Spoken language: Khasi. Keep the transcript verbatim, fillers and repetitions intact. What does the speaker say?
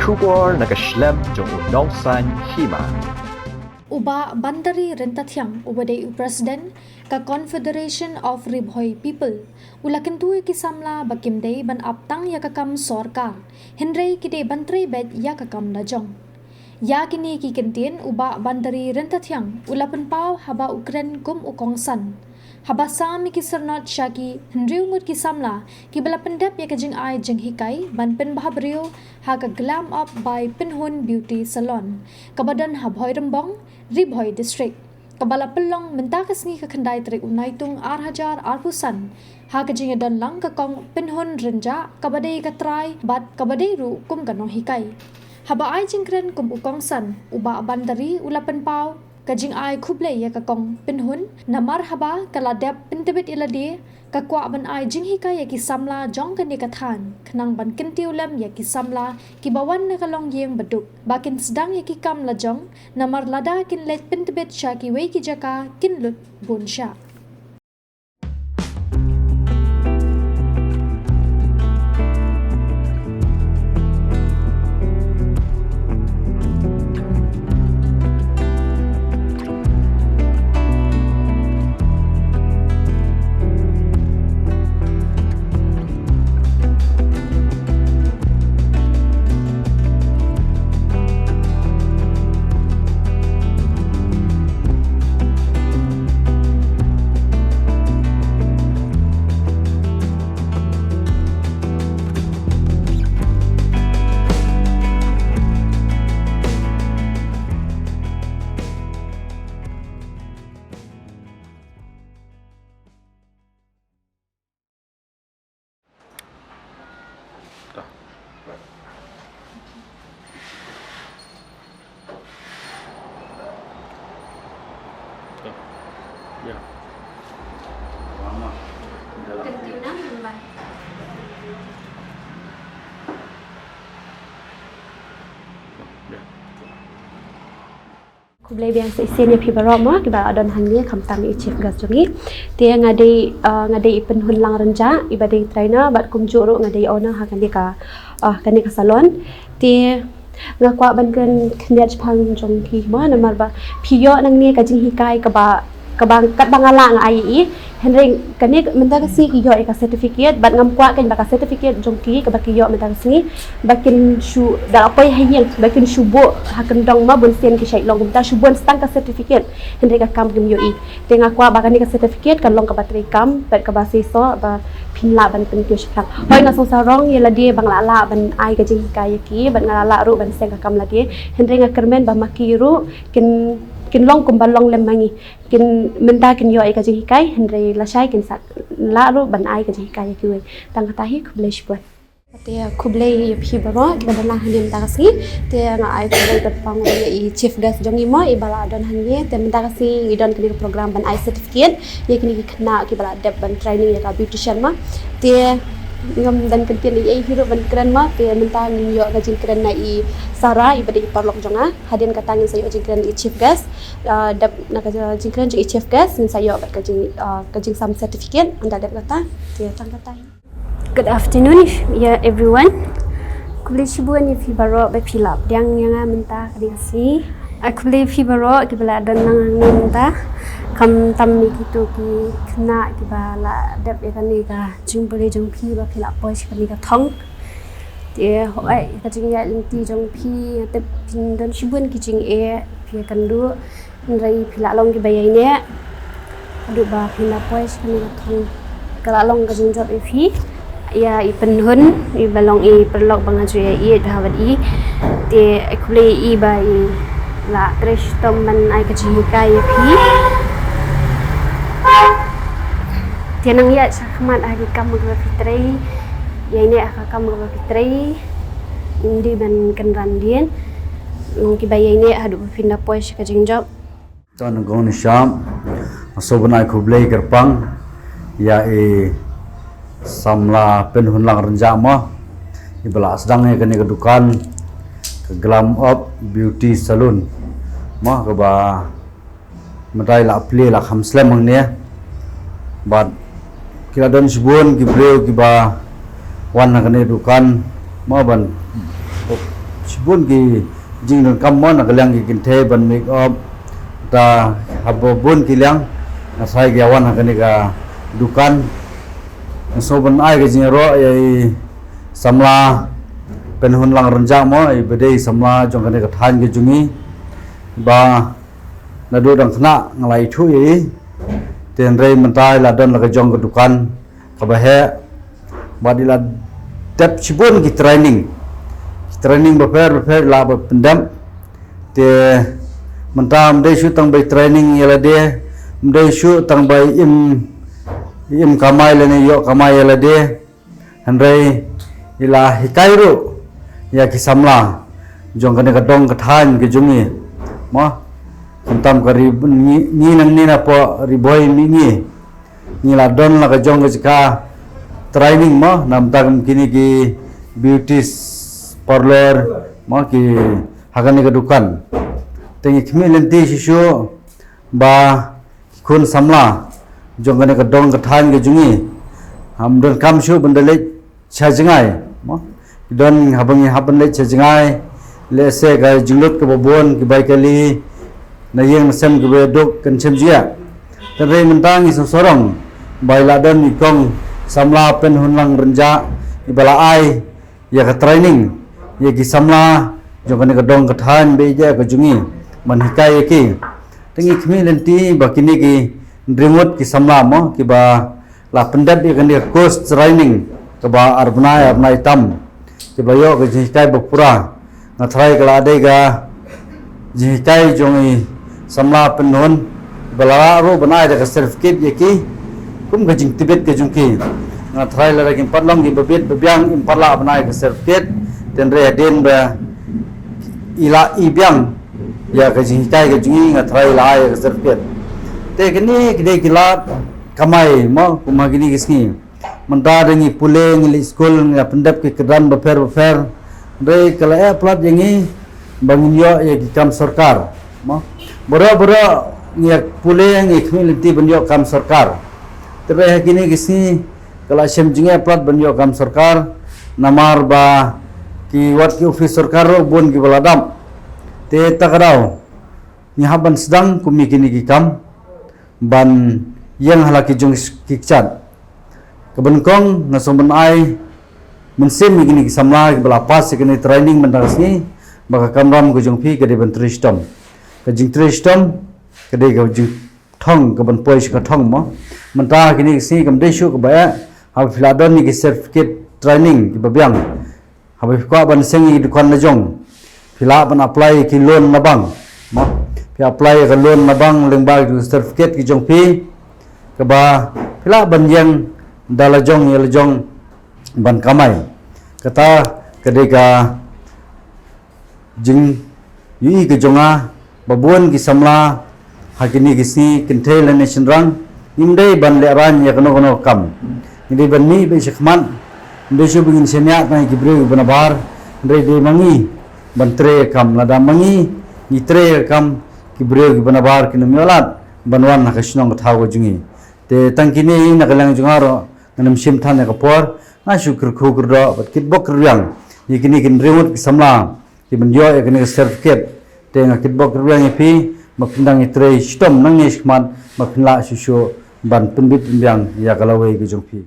Khubor na ka shlem jong u nongsaiñ hima. U Bah Bandari Ryntathiang, uba dei u President ka Confederation of Ri Bhoi People, u la kyntu ïa ki samla ba kim dei ban ap tang ïa ka kam sorkar, hynrei ki dei ban trei beit ïa ka kam lajong. Ïa kine ki kyntien u Bah Bandari Ryntathiang u la pynpaw haba u kren kum u kongsan. Haba sam ïa ki syrnod sha ki hynriew ngut ki samla kiba la pyndep ïa ka jingai jinghikai ban pynbha briew ha ka Glam Up by Pynhun Beauty Salon, kaba don ha Bhoirymbong, Ri Bhoi District, kaba la pynlong mynta ka sngi ka khyndai tarik u Naitung ar hajar arphew san, ha ka jingïadon lang ka Kong Pynhun Rynjah, kaba dei ka trai bad kaba dei ruh kum ka nonghikai. Haba ai jingkren kum u kongsan, u Bah Bandari u la pynpaw ka jingai khublei ïa ka Kong Pynhun namar haba ka la dep pyntbit ïa lade, ka kwah ban ai jinghikai ïa ki samla jong kane ka thaiñ, khnang ban kyntiew lem ïa ki samla kiba wan na ka longïing baduk ba kin sdang ïa ki kam lajong, namar lada kin leit pyntbit sha kiwei ki jaka kin lut bun shah. Khublei biang sa shisien ïa phi baroh mo kiba don hangne, khamtam i chief guest jong ngi. Te nga dei, ah, nga dei i Pynhun Lang Rynjah, iba dei trainer bad kumjuh ruh nga dei owner ha kane ka, ah, kane ka salon. Te nga kwah ban kren khyndiat shaphang jong phi mo namar ba phi ïoh nangne ka jinghikai kaba, kaba katba nga lah nga ai ïa i. Hynrei kane mynta ka sngi ki ïoh ïa ka certificate, bad ngam kwah kein ba ka certificate jong ki kaba ki ïoh mynta ka sngi ba kin shu da la poi ha ïing ba kin shu buh ha kyndong, ma bun sien ki shait long kumta shu bun tang ka certificate, hynrei ka kam kim ïoh i. Te nga kwah ba kane ka certificate kan long kaba trei kam bad kaba seisoh ba phin lah ban pynkiew shaphrang. Hooid nga sngewsarong ïa lade ba nga la lah ban ai ka jinghikai ïa ki bad nga la lah ruh ban seng ka kam lade, hynrei nga kyrmen ba ma ki ruh kin, kin long kumba long lem ma ngi. Kin mynta kin ïoh ïa ka jinghikai, hynrei lashai kin sa lah ruh ban ai ka jinghikai ïa kiwei. Tang kata hi, khublei shibun. Te khublei ïa phi baroh kiba don lang hangne mynta ka sngi. Te nga ai khublei kyrpang ruh ïa i chief guest jong ngi mo iba la don hangne. Te mynta ka sngi ngi don kane ka program ban ai certificate ïa kine ki khynnah kiba la dep ban training ïa ka beautician mo. Te ngam don kyntien ei ei hi ruh ban kren mo. Te mynta ngin ïoh ka jingkren na i Sarah iba dei i paralok jong nga. Hadien kata ngin sa ïoh jingkren na i chief guest. Ah, dep na ka jingkren jong i chief guest ngin sa ïoh bad ka jing, ah, ka jingsam certificate. Ynda dep kata, te tang kata hi. Good afternoon, yeah, everyone. Khublei shibun ïa phi baroh ba phi la pdiang ïa nga mynta ka dei ka sngi. Ah, khublei phi baroh kiba la don lang hangne mynta. Khamtam ïa kito ki khynnah kiba la dep ïa kane ka jingpule jong phi ba phi la poi sha kane ka thong. Te hooid, ka jingïaid lynti jong phi, te phin don shibun ki jingeh, phi ïakynduh, hynrei phi la long kiba ïaineh haduh ba phin da poi sha kane ka thong. Ka la long ka jingjop ïa phi, ïa i Pynhun, iba long i paralok ba nga ju ïaieit bha bad i. Te khublei ïa i ba i la trei shitom ban ai ka jinghikai ïa phi. Te nang ïaid sha khmat ha ki kam kiba phi trei, ïaineh ha ka kam kaba phi trei. Ym dei ban kynran dien. Long kiba ïaineh haduh ba phin da poi sha ka jingjop. Tang kong ni sham. Nga sngewbha ban ai khublei kyrpang ïa i samla Pynhun Lang Rynjah mo, iba la sdang ïa kane ka dukan ka Glam Up Beauty Salon mo, kaba mynta i la plie la kham slem hangne. Bad ki la don shibun ki briew kiba wan ha kane ka dukan mo ban Shibun ki jingdonkam mo na ka liang ki kynthei ban make up. Ta haba bun ki liang nga tharai ki ïa wan ha kane ka dukan. Nga sngew ban ai ka jingïaroh ïa i samla Pynhunlang Rynjah mo, iba dei i samla jong kane ka thaiñ ka jong ngi. Ba naduh dang khynnah nga la ithuh ïa i. Te hynrei mynta i la don la ka jong ka dukan kaba heh. Bad i la dep shibun ki training. Ki training bapher bapher i la ba pyndep. Te mynta ym dei shuh tang ba i training ïa lade, ym dei shuh tang ba i im, im kamai lane ïoh kamai ïa lade. Hynrei i la hikai ruh ïa ki samla jong kane ka dong ka thaiñ ka jong ngi. Mo, khamtam ka ri ngi, ngi nangne na poh Ri Bhoi Mihngi. Ngi la don la ka jong ka jaka training mo, namar kine ki beauty parlor mo, ki ha kane ka dukan. Te ngi khmih lynti shisha ba ki khun samla jong kane ka dong ka thaiñ ka jong ngi ym donkam shuh ban da leit sha jngai mo. Ki don haba ngi hap ban leit sha jngai, lehse ka jinglut kaba bun, ki bai kali na ïing na sem kiba duk kan shem jia. Te hynrei mynta ngi sngewsarong ba i la don i kong samla Pynhunlang Rynjah iba la ai ïa ka training ïa ki samla jong kane ka dong ka thaiñ ba ïeit ka jong ngi ban hikai ïa ki. Te ngi khmih lynti ba kine ki hynriew ngut ki samla mo, kiba la pyndep ïa kane ka course training kaba ar bnai ar bnai tam, kiba la ïoh ka jinghikai ba pura. Nga tharai ka la dei ka jinghikai jong i samla Pynhun ba la lah ruh ban ai da ka certificate ïa ki kum ka jingtbit ka jong ki. Nga tharai lada kim pat long kiba bit ba biang, kim pat lah ban ai ka certificate. Te hynrei hadien ba i la i biang ïa ka jinghikai ka jong i, nga tharai i la ai ïa ka certificate. Te kine ki dei ki lad kamai mo, kum ha kine ki sngi. Mynta da ngi pule, ngi leit skul, ngi la pyndep ki kyrdan bapher bapher. Hynrei ka la eh palat ïa ngi ba ngin ïoh ïa ki kam sorkar mo. Baroh baroh ngi ïa pule, ngi khmih lynti ban ïoh kam sorkar. Te hynrei ha kine ki sngi ka la shem jingeh palat ban ïoh kam sorkar, namar ba ki wat ki ophis sorkar ruh bun kiba la dap. Te ta ka daw ngi hap ban sdang kum ïa kine ki kam ban ïeng ha la ki jong ki kjat. Kaba nyngkong nga sngew ban ai mynsiem ïa kine ki samla kiba la pass ïa kane training mynta ka sngi ba ka kamram ka jong phi ka dei ban trei shitom. Ka jingtrei shitom ka dei ka jingthong kaban poi sha ka thong mo. Mynta kine ki sngi kam dei shuh kaba eh haba phi la don ïa ki certificate training kiba biang. Haba phi kwah ban seng ïa ki dukan la jong, phi lah ban apply ïa ki loan na bank mo. Phi apply ïa ka loan na bank lyngba ki certificate ki jong phi, kaba phi lah ban ïeng da la jong ïa la jong ban kamai. Kata ka dei ka jingïohi ka jong nga ba bun ki samla ha kine ki sngi, kynthei lane shynrang, ngim dei ban lehraiñ ïa kano kano ka kam. Ngi dei ban mih beit shakhmat. Ym dei shuh ba ngin shaniah tang ïa ki briew kiba nabar, hynrei dei ma ngi ban trei ïa ka kam. Lada ma ngi ngi trei ïa ka kam, ki briew kiba nabar kin ym ïoh lad ban wan ha ka shnong ka thaw ka jong ngi. Te tang kine hi na ka liang jong nga ruh, ngan ym shim than ïa ka por, nga shu kyrkhu kyrdoh bad kitbok kitrwiang ïa kine ki hynriew ngut ki samla kiban ïoh ïa kane ka certificate. Te nga kitbok kitrwiang ïa phi ba phin dang ïatrei shitom nangne shakhmat ba phin lah shuh shuh ban pynbit pynbiang ïa ka lawei ka jong phi.